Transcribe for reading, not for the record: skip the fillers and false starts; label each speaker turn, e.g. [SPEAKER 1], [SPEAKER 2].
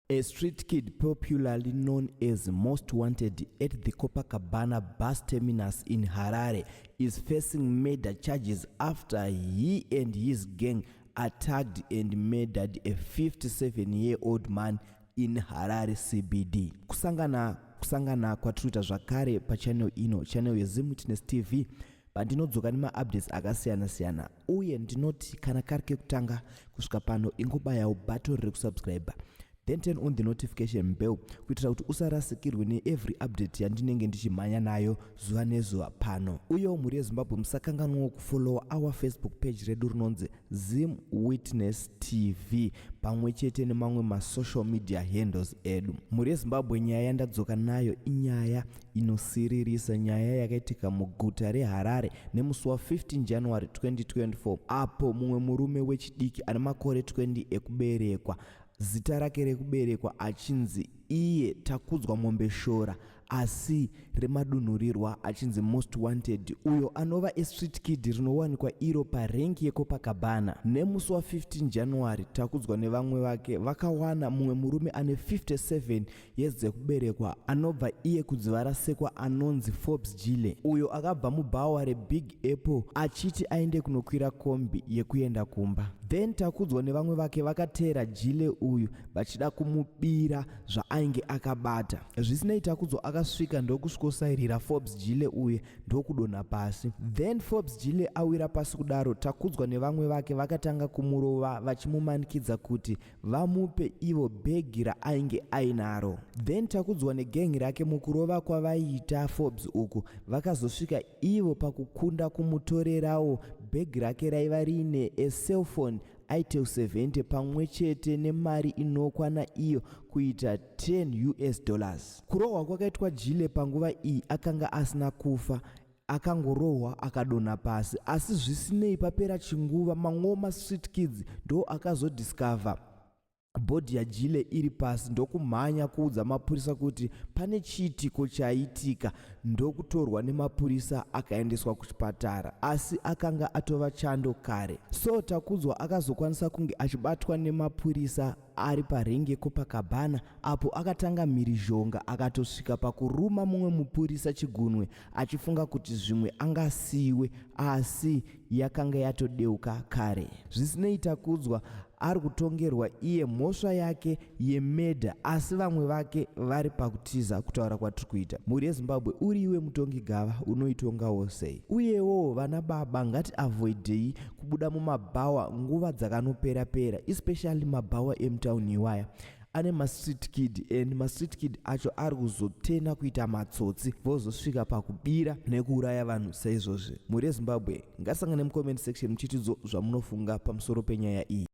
[SPEAKER 1] A street kid popularly known as Most Wanted at the Copacabana bus terminus in Harare is facing murder charges after he and his gang attacked and murdered a 57-year-old man in Harare CBD. Kusangana kusangana kwatiri kuita zvakare pachannel ino, channel yeZim Witness TV, pandinodzoka nemaupdates akasiyana-siyana. Uye ndinoti kana kari kekutanga kusvika pano, ingobayawo button rekusubscribe, then turn on the notification bell kuitira kuti usarasikirwe neevery update yandinenge ndichimhanya nayo zuva nezuva pano. Uyewo mhuri yeZimbabwe, musakanganwawo kufollowa our Facebook page redu rinonzi Zim Witness TV, pamwe chete nemamwe masocial media handles edu. Mhuri yeZimbabwe, nyaya yandadzoka nayo inyaya inosiririsa, nyaya yakaitika muguta reHarare nemusi wa15 January 2024, apo mumwe murume wechidiki ane makore 20 ekuberekwa, zita rake rekuberekwa achinzi iye Takudzwa Mombeshora, asi remadunhurirwa achinzi Most Wanted, uyo anova estreet kid rinowanikwa iro parenki yeCopacabana. Nemusi wa15 January, Takudzwa nevamwe vake vakawana mumwe murume ane 57 years dzekuberekwa, anobva iye kudziva rasekwa, anonzi Forbes Gile, uyo akabva mubhawa reBig Apple achiti aende kunokwira kombi yekuenda kumba. Then Takudzwa nevamwe vake vakateera Gile uyu vachida kumubira zvaainge akabata. Zvisinei, Takudzwa akasvika ndokusvikosairira Forbes Gile uye ndokudonha pasi. Then Forbes Gile awira pasi kudaro, Takudzwa nevamwe vake vakatanga kumurova vachimumanikidza kuti vamupe ivo bhegi raainge ainaro. Then Takudzwa negengi rake, mukurova kwavaiita Forbes uku, vakazosvika ivo pakukunda kumutorerawo bhegi rake raiva riine acellphone Itel 70 pamwe chete nemari inokwana iyo kuita 10 US dollars. Kurohwa kwakaitwa Gile panguva iyi, akanga asina kufa, akangorohwa akadonha pasi. Asi zvisinei, papera chinguva, mamwe mastreet kids ndo akazodiscover body yaGile iri pasi, ndokumhanya kuudza mapurisa kuti pane chiitiko chaitika, ndokutorwa nemapurisa akaendeswa kuchipatara, asi akanga atova chando kare. So Takudzwa akazokwanisa kunge achibatwa nemapurisa ari parengi yeCopacabana, apo akatanga mhirizhonga, akatosvika pakuruma mumwe mupurisa chigunwe achifunga kuti zvimwe angasiyiwe, asi yakanga yatodeuka kare. Zvisinei, Takudzwa ari kutongerwa iye mhosva yake yemurder, asi vamwe vake vari pakutiza kutaura kwatiri kuita. Mhuri yeZimbabwe, uri iwe mutongi gava, unoitongawo sei? Uyewo vana baba, ngatiavoidei kubuda mumabhawa nguva dzakanopera pera, especially mabhawa emutauni iwaya ane mastreet kid, and mastreet kid acho ari kuzotena kuita matsotsi, vozosvika pakubira nekuuraya vanhu saizvozvi. Mhuri yeZimbabwe, ngasangane mucomment section muchitidzo zvamunofunga pamusoro penyaya iyi.